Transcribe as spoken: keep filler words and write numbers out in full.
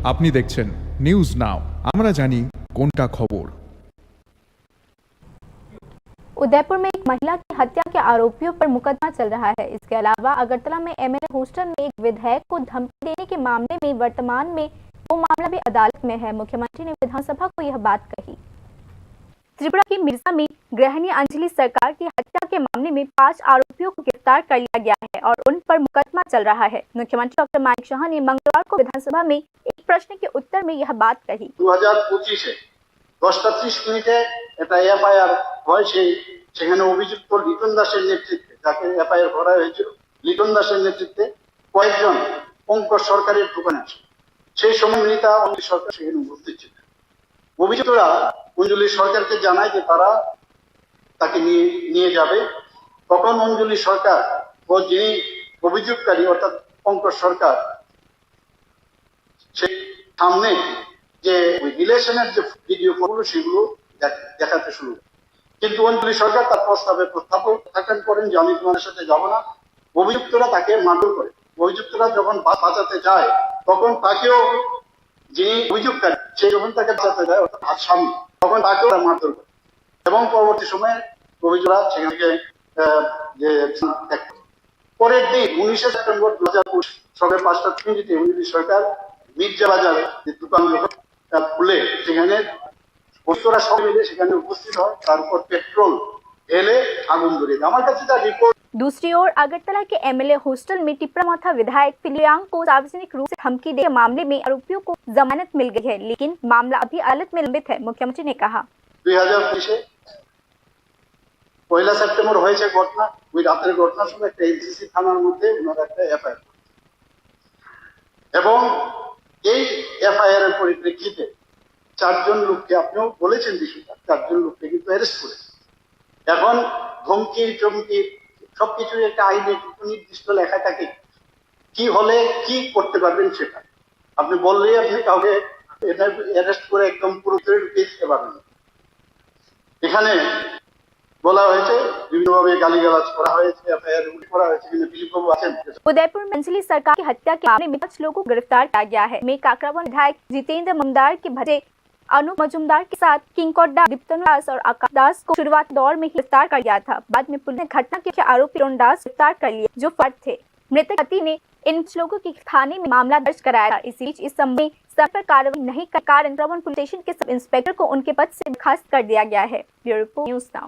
আপনি দেখছেন news now, আমরা জানি কোনটা খবর। उदयपुर में एक महिला की हत्या के आरोपियों पर मुकदमा चल रहा है। इसके अलावा अगरतला में एमएलए हॉस्टल में एक विधायक को धमकी देने के मामले में वर्तमान में वो मामला भी अदालत में है। मुख्यमंत्री ने विधानसभा को यह बात कही। त्रिपुरा के मिर्जा में गृहिणी अंजलि सरकार की हत्या के मामले में पांच आरोपियों को गिरफ्तार कर लिया गया है और उन पर मुकदमा चल रहा है। मुख्यमंत्री डॉक्टर मानिक साहा ने मंगलवार को विधानसभा में एक प्रश्न के उत्तर में यह बात कही। দু হাজার পঁচিশে দশটা ত্রিশ মিনিটে একটা এফআইআর হয়, সেই সেখানে অভিযুক্ত লিটন দাসের নেতৃত্বে, যাকে এফআইআর করা হয়েছিল, লিটন দাসের নেতৃত্বে কয়েকজন পঙ্কজ সরকারের দোকানে আসে। সেই সময় মৃতা অঞ্জলি সরকার সেখানে উপস্থিত ছিলেন। অভিযুক্তরা অঞ্জলি সরকারকে জানায় যে তারা তাকে নিয়ে নিয়ে যাবে। তখন অঞ্জলি সরকার ও যিনি অভিযোগকারী অর্থাৎ পঙ্কজ সরকার, সে সামনে যে ওই রিলেশনের যে ভিডিও কলগুলো সেগুলো দেখ- দেখাতে শুরু করে। কিন্তু অঞ্জলি সরকার তার প্রস্তাবে প্রত্যাখ্যান করেন যে আমি তোমাদের সাথে যাব না। অভিযুক্তরা তাকে মারধর করে। অভিযুক্তরা যখন বা- বাঁচাতে যায় তখন তাকেও, যিনি অভিযোগকারী, সে যখন তাকে বাঁচাতে যায় অর্থাৎ আসামি, তখন তাকেও তারা মারধর করে এবং পরবর্তী সময়ে অভিযুক্তরা সেখান থেকে আহ, যে ত্যাগ করে। পরের দিন উনিশে সেপ্টেম্বর দু হাজার একুশ সকাল পাঁচটা তিরিশে অঞ্জলি সরকার মির্জা বাজারে যে দোকান যখন আহ, খুলে সেখানে অভিযুক্তরা সব মিলে সেখানে উপস্থিত হয়, তার উপর পেট্রোল ঢেলে আগুন ধরিয়ে দেয়। আমার কাছে তার রিপোর্ট। दूसरी ओर अगरतला के एमएलए हॉस्टल में टिपरा माथा विधायक फिलियांग को सार्वजनिक रूप से धमकी देने के मामले में आरोपियों को जमानत मिल गई है, लेकिन मामला अभी अदालत में लंबित है, मुख्यमंत्री ने कहा। দুই হাজার তেইশে পয়লা সেপ্টেম্বর হয়েছে ঘটনা। ওই রাতের ঘটনার সময় একটা এনসিসি থানার মধ্যে ওনারা একটা এফআইআর, এবং এই এফআইআর এর পরিপ্রেক্ষিতে চারজন লোককে, আপনিও বলেছেন বিষয়টা, চারজন লোককে কিন্তু অ্যারেস্ট করেছে। এখন ধমকি চমকি সবকিছু একটা আইনে কিন্তু নির্দিষ্ট লেখা থাকে, কি হলে কি করতে পারবেন সেটা। আপনি বললেই আপনি কাউকে এটা অ্যারেস্ট করে একদম পুরো জেলে ঢুকিয়ে দিতে পারবেন। এখানে বলা হয়েছে, বিভিন্নভাবে গালিগালাজ করা হয়েছে, এফআইআর করা হয়েছে, কিন্তু দিলীপ বাবু আছেন। उदयपुर में अंजलि सरकार की हत्या के मामले में पांच लोगों को गिरफ्तार किया गया है। में काकरावन विधायक जितेंद्र मजूमदार के भतीजे अनूप मजूमदार के साथ किंकोड्डा दीप्तनु दास और आकाश दास को शुरुआती दौर में ही गिरफ्तार कर लिया था। बाद में पुलिस ने घटना के मुख्य आरोपी रोन दास गिरफ्तार कर लिए, जो फरार थे। मृतक पति ने इन पांच लोगों के थाने में मामला दर्ज कराया था। इसी बीच इस संबंध में समय पर कार्रवाई नहीं कर कारण काकरावन पुलिस स्टेशन के सब इंस्पेक्टर को उनके पद से बर्खास्त कर दिया गया है। Bureau report, news now.